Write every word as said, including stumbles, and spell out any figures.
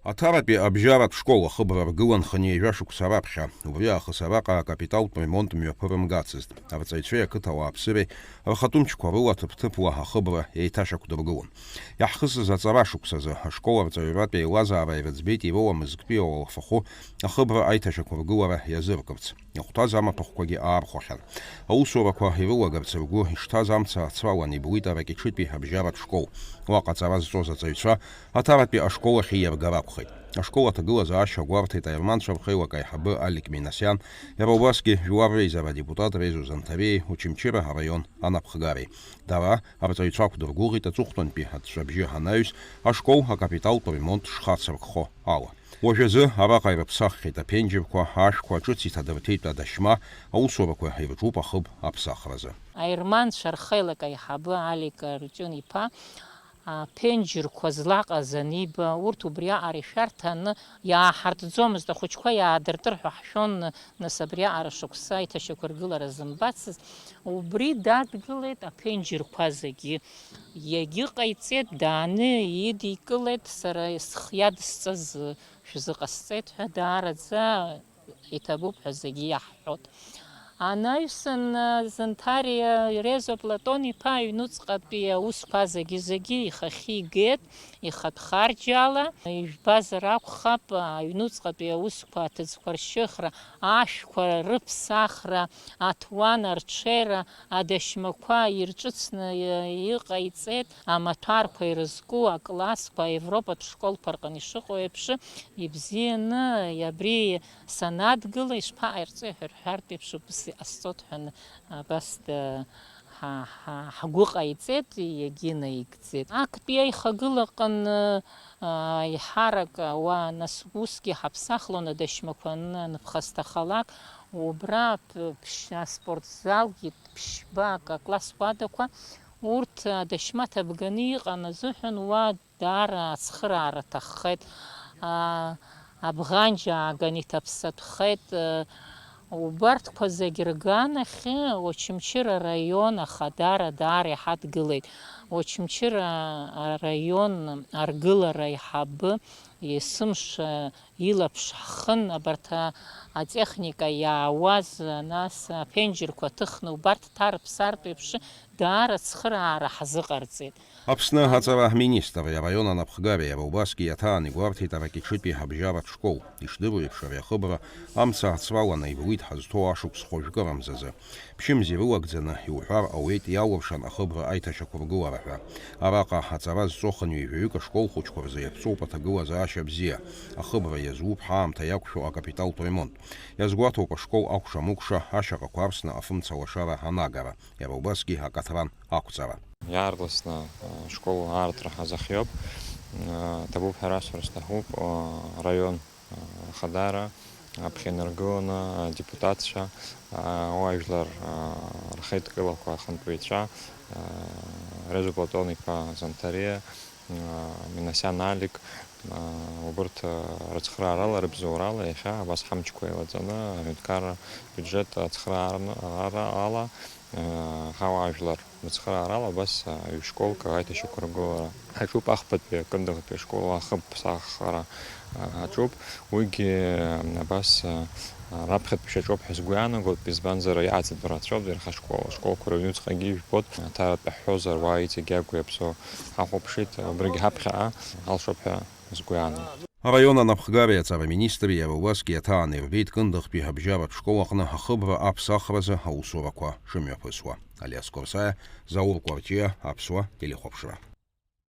Аҭаратәи абжьаратә школ ахыбра ргылан хынҩажәа шықәса раԥхьа. Убри аахыс араҟа акапиталтә ремонт мҩаԥырымгацызт. Арҵаҩцәеи ақыҭа ауааԥсыреи рхатәы мчқәа рыла ҭыԥ-ҭыԥуа ахыбра еиҭашьақәдыргылон. Иаҳхысыз аҵара шықәсазы ашкол арҵаҩратә еилазаара ирыӡбеит ируамызктәи ауалафахәы ахыбра аиҭашьақәыргылара иазыркырц. Иахәҭаз амаҭәахәқәагьы аархәахьан. Аусурақәа ирылагарц ргәы ишҭаз амца ацралан иблит Аракьыҽытәи абжьаратә школ. Уаҟа аҵара зҵоз аҵаҩцәа аҭаратәи ашкол ахь ииаргар акәхеит. Ашкол аҭагылазаашьа гәарҭеит аерманцәа рхеилак аиҳабы Алик Минасиан, иара убасгьы жәлар реизара адепутат Резо Занҭариеи Очамчыра араион анапхгареи. Дара арҵаҩцәа ақәдыргәыӷит аҵыхәтәантәи аҵәҵәабжьы анаҩс ашкол акапиталтә ремонт шхацыркхо ала. Уажәазы араҟа ирыԥсаххьеит аԥенџьырқәа, ашәқәа, ҿыц иҭадырҭәеит адашьма, аусурақәа ирҿуп ахыб аԥсахразы. Аерманцәа рхеилак аиҳабы Алик Арҷын-иԥа аԥенџьырқәа злаҟаз аниба, урҭ убриаҟара ишәарҭаны иааҳартӡомызт, ахәыҷқәа иаадыртыр ҳәа ҳшәон, нас абриаҟара шықәса аиҭашьақәыргылара зымбацыз, убри дадгылеит аԥенџьырқәа зегьы. Иагьыҟаиҵеит, дааны идикылеит, сара схы иадысҵаз шәзыҟасҵеит ҳәа даараӡа иҭабуп ҳәа зегьы иаҳҳәоит. Анаҩсан, Занҭариа Резо Платон-иԥа аҩнуҵҟатәи аусқәа зегьы-зегьы ихахьы игеит, ихатә харџьала. Ижәбазар акәхап, аҩнуҵҟатәи аусқәа аҭыӡқәа ршьыхра, ашәқәа рыԥсахра, аҭуан арҽеира, адашьмақәа ирҿыцны иҟаиҵеит, амаҭәарқәа ирызку аклассқәа аевропатә школқәа рҟны ишыҟоу еиԥш, ибзианы абри санадгыла, ишԥаҟаирҵеи ҳәа рҳәартә еиԥш, убас иҟасҵоит ҳәа абас ҳа-, ҳа-, ҳгәы ҟаиҵеит, иагьынаигӡеит. Актәи аихагыла аҟны, аа, еиҳарак ауаа, нас усгьы ҳаԥсахлон адашьмақәа аны анԥхасҭахалак, убра п-, ԥшь-, аспорт залгьы ԥшьбак аклассқәа адақәа, урҭ адашьма ҭабганы иҟан азыҳәан уа даара ацхыраара ҭаххеит, аа, абӷанџь ааган иҭаԥсатәхеит, э, убарҭқәа зегь рганахь Очамчыра араион ахадара даара иҳадгылеит. Очамчыра араион аргылара аиҳабы есымша илаԥш ҳхын, абарҭ а-, атехника иаауаз, нас аԥенџьырқәа ҭыхны убарҭ ҭарыԥсартә еиԥш даара ацхыраара ҳазыҟарҵеит. Аԥсны аҵара министр, араион анапхгареи иара убасгьы иаҭааны игәарҭеит Аракьыҽытәи ҳабжьаратә школ. Ишдыру еиԥш, ари ахыбра амца ацраланы иблит ҳазҭоу ашықәс хәажәкырамзазы. Ԥшьымз ирылагӡаны, иуҳәар ауеит, иалыршан ахыбра аиҭашьақәыргылара ҳәа. Араҟа аҵара зҵо хынҩажәаҩык ашкол хәыҷқәа рзы иаԥҵоуп аҭагылазаашьа бзиа, ахыбра иазуп ҳаамҭа иақәшәо акапиталтә ремонт. Иазгәаҭоуп ашкол акәша-мыкәша, ашьаҟақәа арсны афымца лашара анагара. Иара убасгьы акаҭран ақәҵара. Иаарласны, а, ашкол аартра ҳазахиоуп. А, ҭабуп ҳәа расҳәар сҭахуп, а, араион, а, ахадара, аԥхьа инаргыланы адепутатцәа, а, ауаажәлар, а, рхеидкылақәа ахантәаҩцәа, а, Резо Платон-иԥа Занҭариа, а, Минасиан Алик, а, убырҭ, а, рыцхраарала, рыбзоурала иахьа абас ҳамчқәа еилаҵаны аҳәынҭқарра бюджет ацхраараны, ара ала, а, ҳауаажәлар рыцхраарала абас, а, ҩ-школк аиҭашьақәыргылара аҿуп, ахԥатәи акындыӷтәи ашкол ахыԥсахра, а, аҿуп. Уигьы, а, абас, а, раԥхьатәшьа аҿоуп ҳәа сгәы иаанагоит, избанзар, иаҵатәу рацәоуп, дара рхы ашкол, ашколқәа рыҩнуҵҟагьы ижәбоит, аҭаратә ҳҳәозар, уа иҵегь агәи аԥсоу ҳахәаԥшит, убригьы ҳаԥхьаҟа ҳалшоуп ҳәа сгәы иаанагоит. Араион анапхгареи аҵара министри иара убасгьы иаҭааны ирбеит Кындыӷтәи абжьаратә школ аҟны ахыбра аԥсахразы аусурақәа шымҩаԥысуа. Алиас Корсаиа, Заур Кәарҷиа, Аԥсуа телехәаԥшра.